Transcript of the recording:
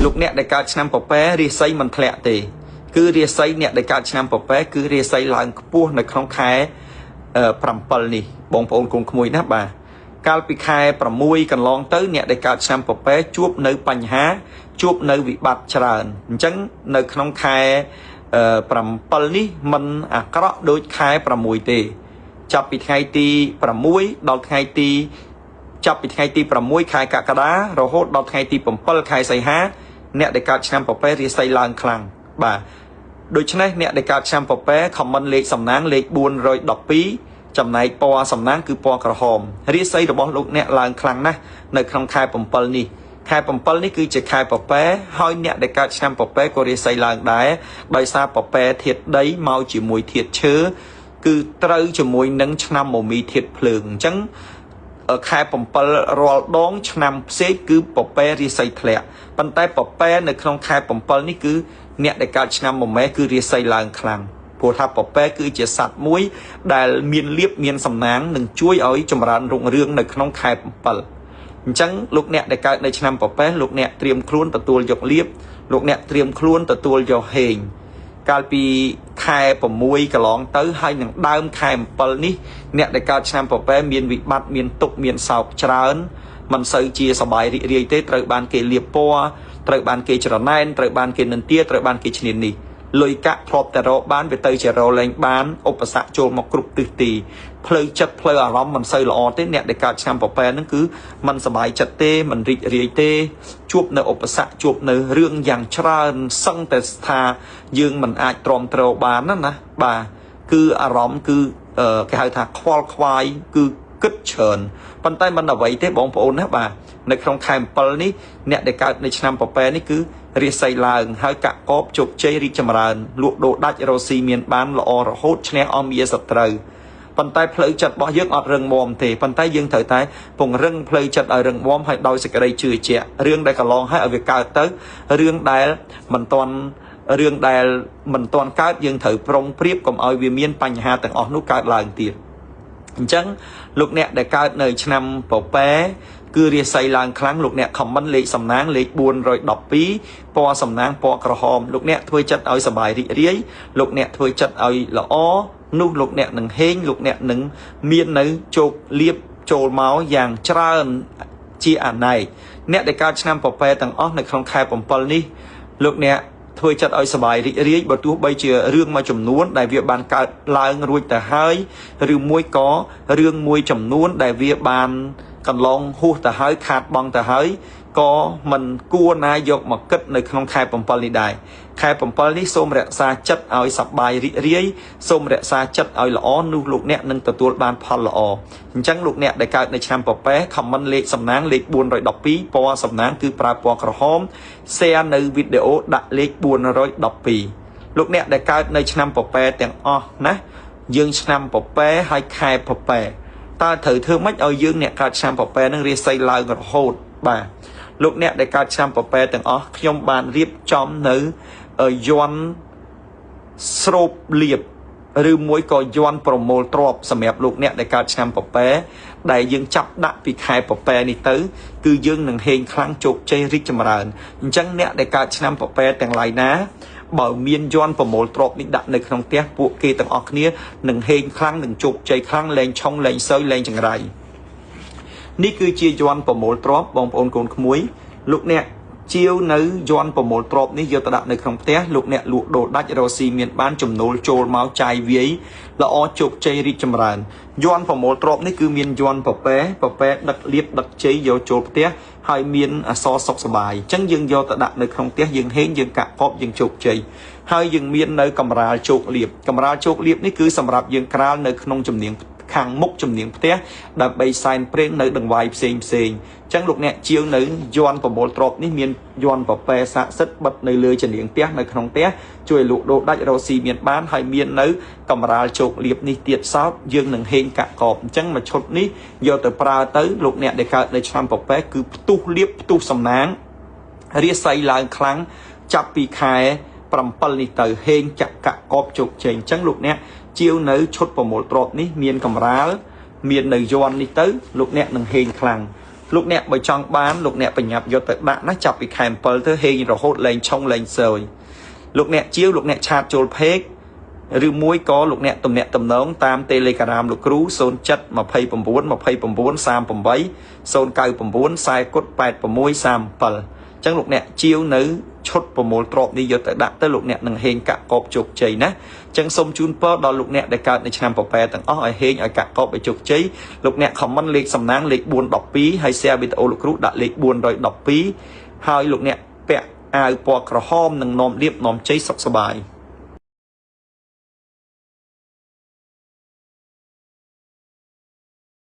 លោកអ្នកដែលកើតឆ្នាំពពែរាសីមិនធ្លាក់ទេ គឺរាសីអ្នកដែលកើតឆ្នាំពពែគឺរាសីឡើងខ្ពស់នៅក្នុងខែ7នេះបងប្អូនកូនក្មួយណាបាទកាលពីខែ6កន្លងទៅអ្នកដែលកើតឆ្នាំពពែជួបនៅបញ្ហាជួបនៅវិបត្តិច្រើនអញ្ចឹងនៅក្នុងខែ7នេះមិនអាក្រក់ដូចខែ6ទេចាប់ពីថ្ងៃទី6ដល់ថ្ងៃទីចាប់ពីថ្ងៃទី6ខែកក្កដារហូតដល់ថ្ងៃទី7ខែសីហាអ្នកដែលកើតឆ្នាំពពែរាសីឡើងខ្លាំងបាទដូច្នេះអ្នកដែលកើតឆ្នាំពពែខមមិនលេខសំណាងលេខ412ចំណែកពណ៌សំណាងគឺពណ៌ក្រហមរាសីរបស់លោកអ្នកឡើងខ្លាំងណាស់នៅក្នុងខែ7នេះខែ7នេះគឺជាខែពពែហើយអ្នកដែលកើតឆ្នាំពពែក៏រាសីឡើងដែរដោយសារពពែធាតុដីមកជាមួយធាតុឈើគឺត្រូវជាមួយនឹងឆ្នាំមមីធាតុភ្លើងអញ្ចឹងខែ7រាល់ដងឆ្នាំផ្សេងគឺពពែរាសីធ្លាក់ប៉ុន្តែពពែនៅក្នុងខែ7នេះគឺអ្នកដែលកើតឆ្នាំមមែគឺរាសីឡើងខ្លាំងព្រោះថាពពែគឺជាសត្វមួយដែលមានលៀបមានសំណាងនឹងជួយឲ្យចម្រើនរុងរឿងនៅក្នុងខែ7អញ្ចឹងលោកអ្នកដែលកើតនៅឆ្នាំពពែលោកអ្នកត្រៀមខ្លួនទទួលយកលៀបលោកអ្នកត្រៀមខ្លួនទទួលយកហេងកាលពីខែ6កន្លងទៅហើយនឹងដើមខែ7នេះអ្នកដែលកើតឆ្នាំពពែមានវិបត្តិមានទុក្ខមានសោកច្រើនមិនសូវជាសប្បាយរីករាយទេត្រូវបានគេលាបពណ៌ត្រូវបានគេច្រណែនត្រូវបានគេនិន្ទាត្រូវបានគេឈ្នានីសលុយកាក់ធ្លាប់តែរកបានវាទៅជារលែងបានឧបសគ្គចូលមកគ្រប់ទិសទីផ្លូវចិត្តផ្លូវអារម្មណ៍មិនសូវល្អទេអ្នកដែលកើតឆ្នាំពពែហ្នឹងគឺមិនសប្បាយចិត្តទេមិនរីករាយទេជួបនៅឧបសគ្គជួបនៅរឿងយ៉ាងច្រើនសឹងតែថាយើងមិនអាចទ្រាំទ្របានណាណាបាទគឺអារម្មណ៍គឺគេហៅថាខ្វល់ខ្វាយគឺគិតច្រើនប៉ុន្តែមិនអ្វីទេបងប្អូនណាបាទនៅក្នុងខែ7នេះអ្នកដែលកើតនៅឆ្នាំពពែនេះគឺរាសីឡើងហើយកកបជោគជ័យរីកចម្រើនលក់ដូរដាច់រស៊ីមានបានល្អរហូតឈ្នះអស់មាសត្រូវប៉ុន្តែផ្លូវចិត្តរបស់យើងអត់រឹងមាំទេប៉ុន្តែយើងត្រូវតែពង្រឹងផ្លូវចិត្តឲ្យរឹងមាំហើយដោយសេចក្តីជឿជាក់រឿងដែលកន្លងហើយឲ្យវាកើតទៅរឿងដែលមិនទាន់រឿងដែលមិនទាន់កើតយើងត្រូវប្រុងប្រៀបកុំឲ្យវាមានបញ្ហាទាំងអស់នោះកើតឡើងទៀតអញ្ចឹងលោកអ្នកដែលកើតនៅឆ្នាំពពែគឺរាសីឡើងខ្លាំងលោកអ្នកខមមិនលេខសំណាងលេខ412ពណ៌សំណាងពណ៌ក្រហមលោកអ្នកធ្វើចិត្តឲ្យសប្បាយរីករាយលោកអ្នកធ្វើចិត្តឲ្យល្អនោះលោកអ្នកនឹងហេងលោកអ្នកនឹងមាននៅជោគលាភចូលមកយ៉ាងច្រើនជាអនេកអ្នកដែលកើតឆ្នាំពពែទាំងអស់នៅក្នុងខែ7នេះលោកអ្នកធ្វើចិត្តឲ្យសប្បាយរីករាយបើទោះបីជារឿងមួយចំនួនដែលវាបានកើតឡើងរួចទៅហើយឬមួយក៏រឿងមួយចំនួនដែលវាបានកន្លងហួសទៅហើយខាតបង់ទៅហើយក៏មិនគួរណាយកមកគិតនៅក្នុងខែ7នេះដែរខែ7នេះសូមរក្សាចិត្តឲ្យសប្បាយរីករាយសូមរក្សាចិត្តឲ្យល្អនោះលោកអ្នកនឹងទទួលបានផលល្អអញ្ចឹងលោកអ្នកដែលកើតនៅឆ្នាំពពែខមមិនលេខសំណាងលេខ412ពណ៌សំណាងគឺប្រើពណ៌ក្រហម share នៅវីដេអូដាក់លេខ412លោកអ្នកដែលកើតនៅឆ្នាំពពែទាំងអស់ណាយើងឆ្នាំពពែហើយខែពពែតើត្រូវធ្វើម៉េចឲ្យយើងអ្នកកើតឆ្នាំពពែនឹងរាសីឡើងរហូតបាទលោកអ្នកដែលកើតឆ្នាំពពែទាំងអស់ខ្ញុំបានរៀបចំនៅយ័ន្តស្រូបលៀបឬមួយក៏យ័ន្តប្រមូលទ្រព្យសម្រាប់លោកអ្នកដែលកើតឆ្នាំពពែដែលយើងចាប់ដាក់ពីខែពពែនេះទៅគឺយើងនឹងហេងខ្លាំងជោគជ័យរីកចម្រើនអញ្ចឹងអ្នកដែលកើតឆ្នាំពពែទាំងឡាយណាបើមានយ័ន្តប្រមូលទ្រព្យនេះដាក់នៅក្នុងផ្ទះពួកគេទាំងអស់គ្នានឹងហេងខ្លាំងនឹងជោគជ័យខ្លាំងលែងឆុងលែងសើលែងចង្រៃនេះគឺជាយ័ន្តប្រមូលទ្រព្យបងប្អូនកូនក្មួយលោកអ្នកជាវនៅយ័ន្តប្រមូលទ្រព្យនេះយកទៅដាក់នៅក្នុងផ្ទះលោកអ្នកលក់ដូរដាច់រកស៊ីមានបានចំណូលចូលមកចាយវាយល្អជោគជ័យរីកចម្រើនយ័ន្តប្រមូលទ្រព្យនេះគឺមានយ័ន្តពពែពពែដឹកលៀបដឹកជ័យយកចូលផ្ទះហើយមានអសរសុខសប្បាយអញ្ចឹងយើងយកទៅដាក់នៅក្នុងផ្ទះយើងហេងយើងកាក់កបយើងជោគជ័យហើយយើងមាននៅកម្រាលជោគលៀបកម្រាលជោគលៀបនេះគឺសម្រាប់យើងក្រាលនៅក្នុងជំនាញខាងមុខជំនាញផ្ទះដើម្បីសែនព្រេងនៅដង្វាយផ្សេងផ្សេងអញ្ចឹងលោកអ្នកជាវនៅយ័ន្តប្រមូលទ្រព្យនេះមានយ័ន្តពពែស័ក្តិសិទ្ធិបិទនៅលើជំនាញផ្ទះនៅក្នុងផ្ទះជួយលក់ដូរដាច់រកស៊ីមានបានហើយមាននៅកម្រាលជោគលៀបនេះទៀតសោតយើងនឹងហេងកាក់កបអញ្ចឹងមួយឈុតនេះយកទៅប្រើទៅលោកអ្នកដែលកើតនៅឆ្នាំពពែគឺផ្ទុះលៀបផ្ទុះសំណាងរាសីឡើងខ្លាំងចាប់ពីខែ7នេះទៅហេងចាក់កាក់កបជោគជ័យអញ្ចឹងលោកអ្នកជាវនៅឈុតប្រមូលទ្រព្យនេះមានកម្រាលមាននៅយ័ន្តនេះទៅលោកអ្នកនឹងហេងខ្លាំង លោកអ្នកបើចង់បានលោកអ្នកបញ្ញាប់យកទៅដាក់ណាចាប់ពីខែ7ទៅហេងរហូតលែងឆុងលែងសើយលោកអ្នកជាវលោកអ្នកឆាតចូលផេកឬមួយក៏លោកអ្នកទំនាក់ទំនងតាម Telegram លោកគ្រូ07 29 29 38 099 40គុត86 37ចឹងលោកអ្នកជាវនៅឈុតប្រមូលទ្រព្យនេះយកទៅដាក់ទៅលោកអ្នកនឹងហេងកាក់កបជោគជ័យណាចឹងសូមជូនពរដល់លោកអ្នកដែលកើតនៅឆ្នាំពពែទាំងអស់ឲ្យហេងឲ្យកាក់កបឲ្យជោគជ័យលោកអ្នក comment លេខសំណាងលេខ412ហើយ share វីដេអូលោកគ្រូដាក់លេខ412ហើយលោកអ្នកពាក់អាវពណ៌ក្រហមនិងនាំលៀបនាំជ័យសុខសប្បាយ។